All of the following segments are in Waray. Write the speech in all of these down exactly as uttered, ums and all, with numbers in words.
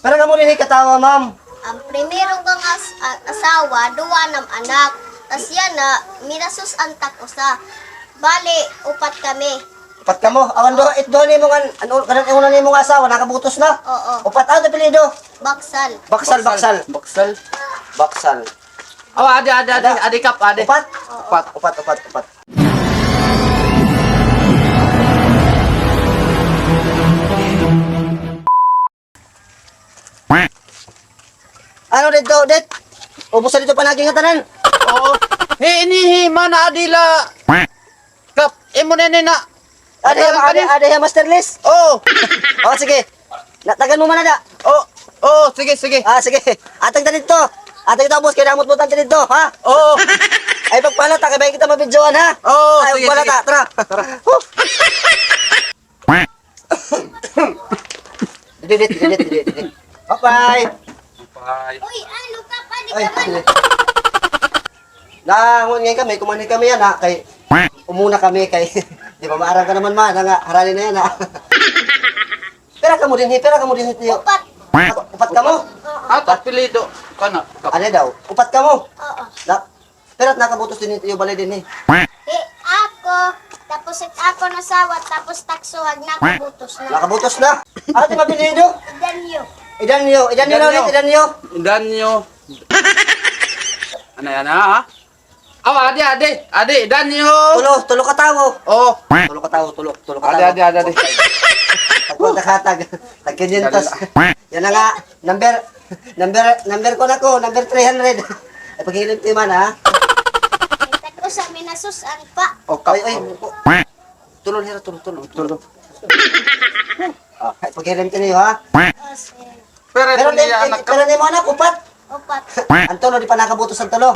Para kamo dinhi katawa, ma'am. An primero kong as-, a-, asawa, duha nam anak. Tas yana, minasus-an tak usa. Bali, upat kami. Upat kamo? Awan duha, it duha nimo ngan, ano, kanan una nimo nga asawa, nakabutos na? Oo. Upat, ano apelyido? Baksal. Baksal, Baksal. Baksal. Baksal. Baksal. Aw, adi, adi, adi, adi, Kap, adi. Upat? Upat. Upat, upat, upat. Ano didto, dit? Ubos na didto panagi nga tanan. Oo. Hi, ini, hi, mana, adi la. Kap, imo na ini na. Adi, adi, adi, master list. Oo. O, sige. Natagan mo man na da. Oo, oo, sige, sige. Ah, sige. Atag ta didto. Atag ta, boss, kay namutmutan ta didto, ha? Oo. Ay, pagpahalata, kay bangin kita mabidyoan, ha? Oo, sige, sige. Ay, pagpahalata, tara. Tara. Huh. Didi, didi, didi, didi. Bye-bye. Bye. Uy, ano ka pa, di ka man. Nangon ngay kami, kumanhi kami yana, kay umuna kami, kay di ba maaram ka naman, mana, nga harani na yana. Pira kamo dinhi, pira kamo dinhi, tiyo? Upat. Upat, upat kamo? Oo. Ato apelyido, kana, Kap. Ano daw? Upat kamo? Oo. Na, Pira it nakabutos dinhi it iyo balay dinhi? Hi, ako, tapos it akon asawa, tapos taksuhag, nakabutos na. Nakabutos na? Ano it imo apelyido? Idanyo. Idanyo, Idanyo na ulit, Idanyo. Idanyo. Ano yan, ha? Aw, adi, adi, adi, Idanyo. Tulo, tulo ka tawo. Oh. Tulo ka tawo, tulo, tulo ka tawo. Adi, adi, adi, adi. Tag-, tag-, tag-, tag-, tag-, kinyentos. Yan na nga, number, number, number ko na ko, number three hundred. Ay, paghilim ti man, ha? Ay, tag-usa, minasus-an pa. O, Kap. Ay, ay, tulo nira, tulo, tulo, tulo. Ah, ay, paghilim ti niyo, ha? O, sir. Pero, pero ito niya, anak ka. Pero ni mo, anak, upat. Upat. An tulo, di pa nakabutos an tulo.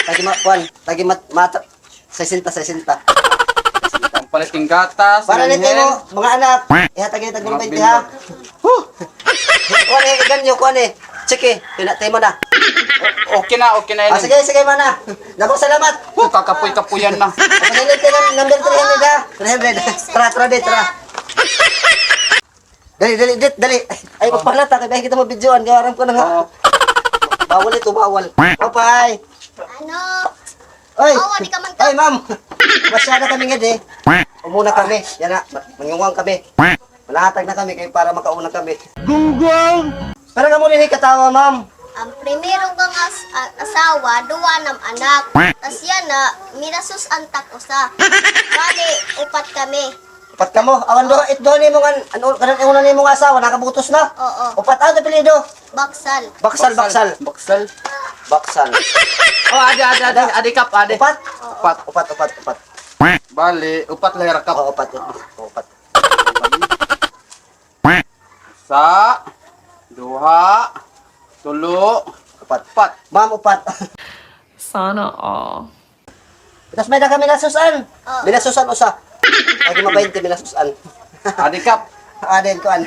Tagi ma-, kuan, tagi mat-, mata-, sesenta, sesenta. Ang palit ng gatas, para nito mo, mga anak, ihatag niyo tag baynte, ha? Huh! Kuan eh, ganyo, kuan eh. Sige, pinatay mo na. O-, okay na, okay na yun. Ah, sige, sige, mana. Damo salamat. Huh, kakapoy-kapoyan na. Sige, number three hundred, ha? Three hundred. Tara, tara, di, tara. Dali, dali, dit, dali. Ay, magpahalata, kay bangin kita mabidyoan, kay aram ko na nga. Oo. Bawal ito, bawal. Papay. Ano? Oy. Awa, di ka man ka. Oy, ma'am. Masyada kami ngadi. Umuna kami. Yana, mangunguan kami. Manahatag na kami, kay para makauna kami. Gunggong! Para kamo dinhi katawa, ma'am. An primero kong as-, a-, asawa, duha nam anak. Tas yana, minasus-an tak usa. Bali, upat kami. Upat kamo? Awan duha, it duha nimo ngan, ano, kanan una nimo nga asawa, nakabutos na? Oo. Upat, ano it apelyido? Baksal. Baksal, Baksal. Baksal. Baksal. O, adi, adi, adi, adi, Kap, adi. Upat? Oo. Upat, upat, upat, upat. Bali, upat la hira, Kap. O, upat, upat. Upat. Sa, duha, tulo, upat. Upat. Ma'am, upat. Sana all. Tapos may-ada kami minasus-an. O. Minasus-an usa. Adi, mabaynte minasus-an. Adi, Kap. Adi, kuan.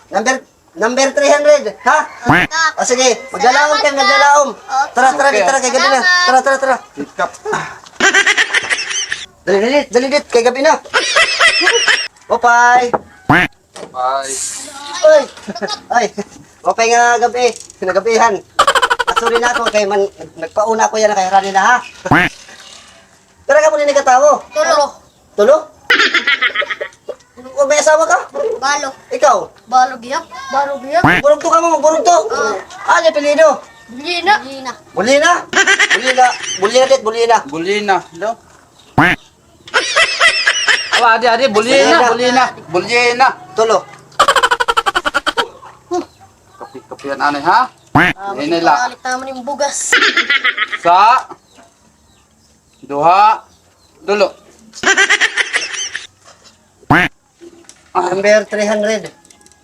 Number, number three hundred, ha? O, Kap. O, sige. Maglalaom kami, maglalaom. O. Tara, tara, okay, tara, kay gabi na. Salamat. Tara, tara, tara. Kap. Dali, dali, dali, dit, kay gabi na. Bye-bye. Bye. Oy! Oy! Maupay nga gab-i. Nagabihan. Sorry na ako kay man, nagpauna ako yana kay harani na, ha? Pira kamo dinhi katawo? Tulo. Tulo? O, may asawa ka? Balo. Ikaw? Balo gihap. Balo gihap. Burugto kamo, burugto. Ah. Ano apelyido? Bulina. Bulina. Bulina? Bulina. Bulina, dit, Bulina. Bulina, do. Awa, adi, adi, bulina, bulina, bulina. Tulo. Kapi-kapian anay, ha? Ah, ini la. Palit naman yung bugas. Sa, duha, tulo. Number three hundred.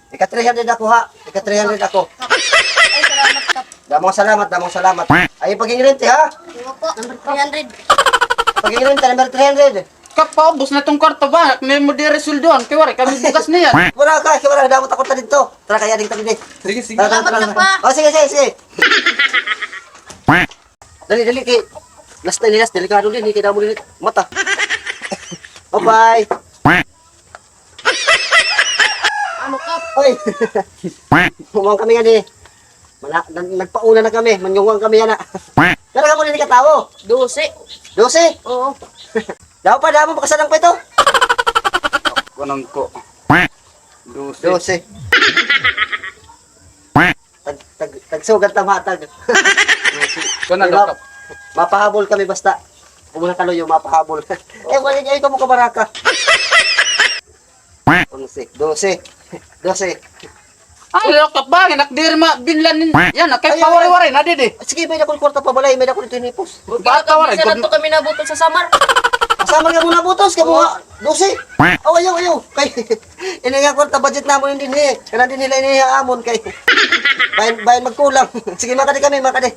Ika three hundred ako, ha? Ika three hundred ako. Ay, salamat, Kap. Damong salamat, damong salamat. Ay, pag-ingrente, ha? Opo, number three hundred. Pag-ingrente, number three hundred. Kap, paubos na tong kwarta ba? Kay mo diri sweldohan. Kay waray kami bugas niyan. Wala ka, kay waray, damot ako ta didto. Tara, kay ading ta didi. Sige, sige. Tara, tara, tara. Salamat, Kap, ha? O, sige, sige, sige. Dali, dali, kay last na ini, last, delikado dinhi, kay damo dinhi mata. Bye-bye. Ano, Kap? Oy! Human kami ngadi. Mana-, na-, nagpauna na kami. Manyungwang kami yana. Pero kamo dinhi katawo? Dose. Dose? Oo. Daw pa, damo, makasadang pa ito. Kunang ko. Dose. Dose. Tag, tag, tagsugad ta matag. Kana daw, Kap? Mapahabol kami basta. Kamo na kaluyo, mapahabol. Eh, wala niya, ikaw mo kabaraka. Onse, dose, dose. Ay, lakap ba? Hinak diri ma, binlan nin. Yan, kay pawari-wari na didi. Sige, may dakong kwarta pa balay, may dakong ito hinipos. Bata, wari, bisan ato kami nabutol sa Samar. Samar ka mo nabutos, ka mo nga, dose. Aw, ayaw, ayaw. Kay, ini nga kwarta, budget namon dinhi. Kana dinhi la ini ha amon, kay. Bayan, bayan magkulang. Sige, makadi kami, makadi.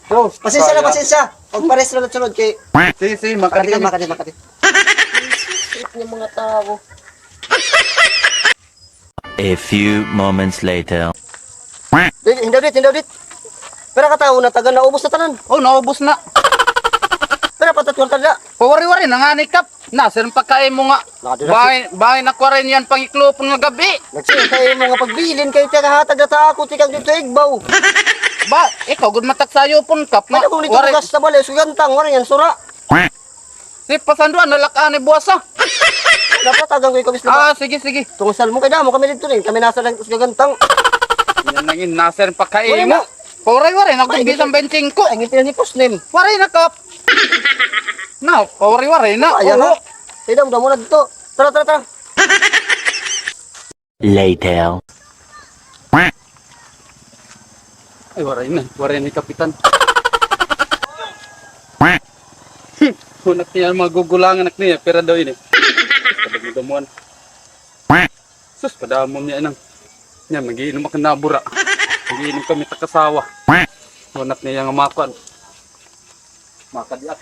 Oh, pasensya na, pasensya. Pagpares na sunod kay. Sige, sige, makadi, makadi, makadi. Sweet nga mga tao. A few moments later. Di, hindaw dit, hindaw dit. Pira ka tawo na taga naubos na tanan? Oh, naubos na. Pira pa ta kwarta da? Pawari-wari na ngani, Kap. Na, sir, pagkain mo nga. Bahay, bahay na kwarenta yan, pangiklopon nga gabi. Nagsiya sa imo nga pagbilin kay taga hatag na ta ako, tikang dito igbaw. Ba, ikaw, gud matak sayo pon, Kap. Pwede kong dito bugas sa balay, sugantang, wala yan, sura. Si pasanduan, nalakaan ni buwas, ah. Dapat tagang ko ikaw, bisla. Ah, sige, sige. Tungusal mo kay damo kami dito ni. Kami nasa lang sa gagantang. Yan nangin nasa rin pagkain mo. Waray na. Pawaray-waray na kung bisang benteng ko. Ay, ngiti na ni Pusnim. Waray na, Kap. Na, pawaray-waray na. Ayan na. Kay damo, damo na dito. Tara, tara, tara. Later. Ay, waray na. Waray na, Kapitan. Hunak niya, magugulangan ak niya. Pira daw ini? Kadamo-damuan. Sus, kadamo niya nang. Niya, mag-iinom ak nabura. Mag-iinom kami takasawa. Hunak niya nga makuan. Makadiak.